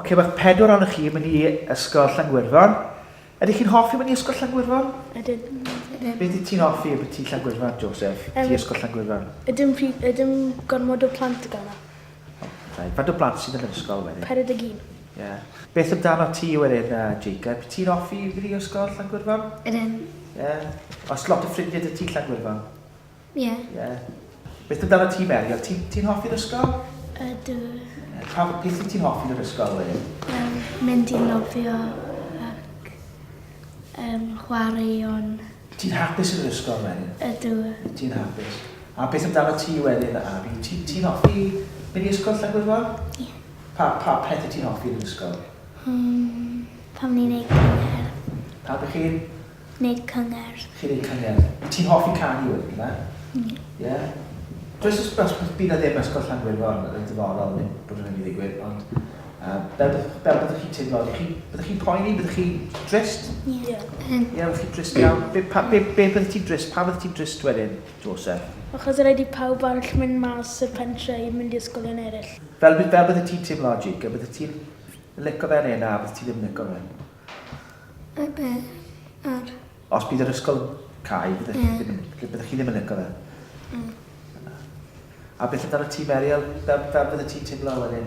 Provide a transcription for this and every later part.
Oce, mae pedwar ohonoch chi yn mynd i Ysgol Llangwyrfon. Ydych chi'n hoffi mynd i Ysgol Llangwyrfon? Ydyn. Ydyn. Beth wyt ti'n hoffi am ti Llangwyrfon, Joseph? Um, ti Ysgol Llangwyrfon? Ydyn, ydyn gormod o plant gael yna. Right. Faint o blant sydd yn yr ysgol wedyn? 41. Ie. Yeah. Beth amdano ti wedyn, Jacob? Ti'n hoffi fynd i ysgol Llangwyrfon? Ydyn. Ie. Yeah. Oes lot o ffrindiau dy ti Llangwyrfon? Ie. Yeah. Yeah. Beth amdano ti, Meriel? Ti'n ti hoffi'r ysgol? Ydw. Yeah. Pa beth wyt ti'n hoffi yn yr ysgol wedyn? Um, mynd i nofio ac um, chwaraeon. Ti'n hapus yn yr ysgol wedyn? Ydw. Ti'n hapus. A beth amdano ti wedyn, Abi? Ti'n ti hoffi mynd i ysgol Llangwyrfon? Ie. Pa, pa pethau ti'n hoffi yn yr ysgol? Um, pam ni'n neud cyngerdd. Pa bych chi'n? Neud cyngerdd. Chi'n neud cyngerdd. Ti'n hoffi canu wedyn, na? Ie. Ie? Does os bydd na ddim ysgol Llangwyrfon yn y dyfodol, neu bod yn mynd i ddigwydd, ond fel, fel byddwch chi'n teimlo? Ydych chi, byddwch chi'n poeni? Byddwch chi'n drist? Ie. Ie, Ie, byddwch chi'n drist iawn. Be, pa, be, be byddwch ti'n drist? Pa byddwch ti'n drist wedyn, Joseph? Achos rhaid i pawb arall mynd mas o'r pentre i mynd i ysgolion eraill. Fel, fel byddwch ti'n teimlo, Jacob? Byddwch ti'n lico fe neu na? Byddwch ti ddim yn lico fe? Y be? Ar? Os bydd yr ysgol cau, byddwch chi ddim, byddwch chi ddim yn lico fe? Mm. A beth amdano ti, Meriel? Fel, fel bydde ti'n teimlo wedyn?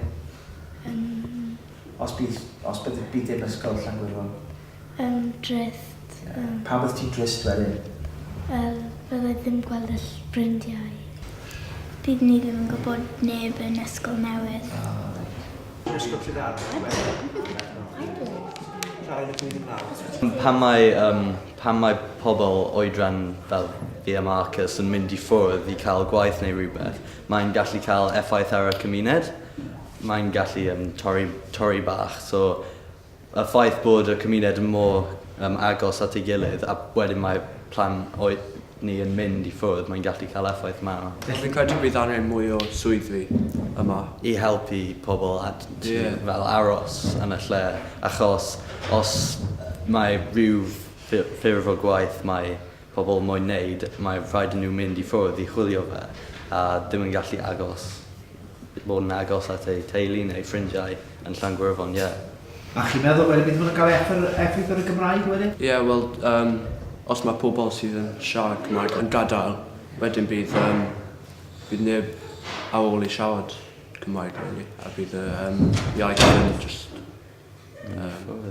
Os bydd, os bydd, bydd dim ysgol Llangwyrfon? Drist. Yeah. Pam bydde ti'n drist wedyn? Wel, byddai ddim gweld y ffrindiau. Bydd ni ddim yn gwybod neb yn ysgol newydd. Oh, right. Ysgol Tregaron. Pan mae, um, pan mae pobl oedran fel fi a Marcus yn mynd i ffwrdd i cael gwaith neu rhywbeth, mae'n gallu cael effaith ar y cymuned. Mae'n gallu um, torri, torri bach. So, y ffaith bod y cymuned yn mor um, agos at ei gilydd a wedyn mae plan oed ni yn mynd i ffwrdd, mae'n gallu cael effaith mawr. Fi'n credu bydd angen mwy o swyddi yma. I helpu pobl at, Ie. fel aros yn y lle, achos os mae rhyw ffurf o gwaith mae pobl moyn neud, mae rhaid i nhw mynd i ffwrdd i chwilio fe, a ddim yn gallu agos, bod yn agos at eu teulu neu ffrindiau yn Llangwyrfon, ie. A chi'n meddwl wedyn bydd hwn yn cael effaith ar y Gymraeg wedyn? Ie, yeah, wel, um, os mae pobl sydd yn siarad Cymraeg yn gadael, wedyn bydd, um, bydd neb ar ôl i siarad Cymraeg, really, a bydd y um, iaith yn just... Um,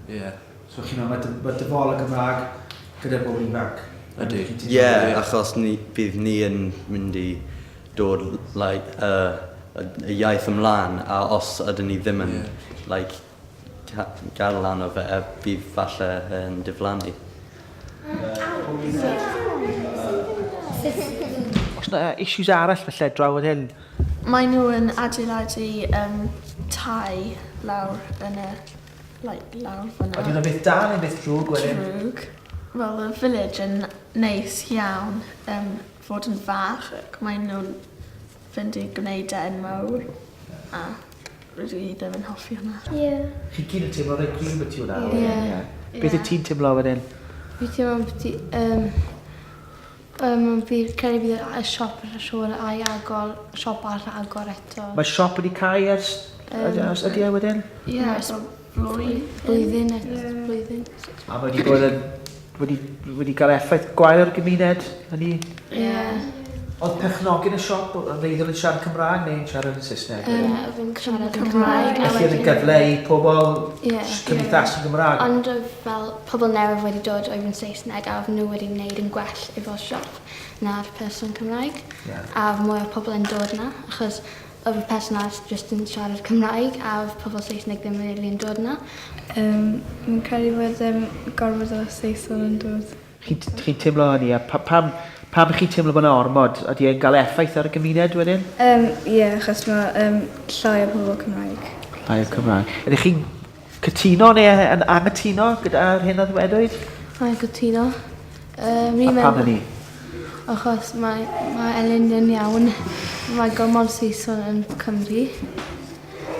ie. Yeah. So chi'n meddwl mae, mae dyfodol y Gymraeg gyda'r bobl ifanc? Ydy. Ie, yeah, achos ni, bydd ni yn mynd i dod like, y iaith ymlaen, a os ydyn ni ddim yn yeah. like, gadael lan o fe, bydd falle yn diflannu. Oes yna issues arall falle draw yn hyn? Mae nhw yn adeiladu um, tai lawr yn y... Like, lawr fyna. Ydy hwnna'n beth da neu beth drwg wedyn? Drwg. Wel, y village yn neis iawn um, fod yn fach ac mae nhw'n fynd i gwneud e yn mawr a rydw i ddim yn hoffi hwnna. Ie. Chi gyd yn teimlo reit gryf byti hwnna? Ie. Ie. Beth wyt ti'n teimlo wedyn? Fi teimlo byti yym yym fi'n credu bydd y siop yn siŵr a'i agor, siop arall agor eto. Mae siop wedi cau ers ers ydy e wedyn? Ie, ers blwyddyn. Blwyddyn ers blwyddyn. A mae wedi bod yn wedi, wedi cael effaith gwael ar y gymuned, hynny? Ie. Yeah. Oedd perchnogion y siop yn wreiddiol yn siarad Cymraeg neu'n siarad yn Saesneg? Oedd yn siarad yn Cymraeg. Felly oedd yn gyfle i pobl yeah. cymdeithasu yn Gymraeg? Ond oedd fel pobl newydd wedi dod oedd yn Saesneg a oedd nhw wedi wneud yn gwell efo'r siop na'r person Cymraeg. Yeah. A oedd mwy o pobl yn dod na, achos oedd y person arall jyst yn siarad Cymraeg a oedd pobl Saesneg ddim rili yn dod 'na. Yym, fi'n credu bod yym gormod o Saeson yn dod. Chi'n chi teimlo hynny, a pa, pam, pam chi'n teimlo bod yna ormod? Ydy e'n cael effaith ar y gymuned wedyn? Ie, yeah, achos mae llai o pobl Cymraeg. Llai o Cymraeg. Ydych chi'n cytuno neu yn anghytuno gyda'r hyn a ddwedwyd? Mae'n cytuno. A pam hynny? Achos mae, mae Elin yn iawn. Mae gormod Saeson yn Cymru.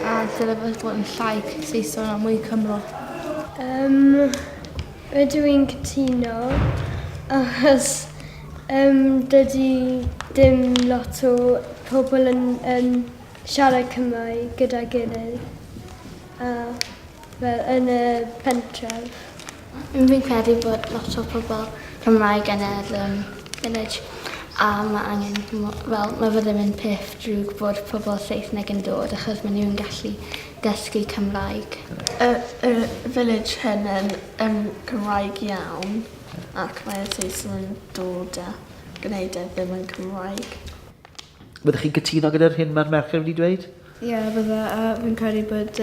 A dyle fe fod yn llai Saeson a mwy Cymro. Rydw i'n cytuno, achos dydy dim lot o pobl yn siarad Cymraeg gyda'i gilydd a fel yn y pentref. Fi'n credu bod lot o pobl Cymraeg yn yr village a mae angen, wel, mae fe ddim yn peth drwg bod pobl Saesneg yn dod achos maen nhw'n gallu dysgu Cymraeg. Y village hyn yn Cymraeg iawn ac mae'r Saeson yn dod a gwneud e ddim yn Cymraeg. Byddwch chi'n cytuno gyda'r hyn mae'r merched wedi dweud? Ie, yeah, bydde, a fi'n credu bod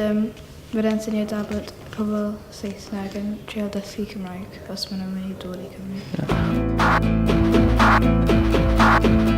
bod e'n syniad da bod pobl Saesneg yn treial dysgu Cymraeg os maen nhw'n mynd i dod i Cymru. Yeah.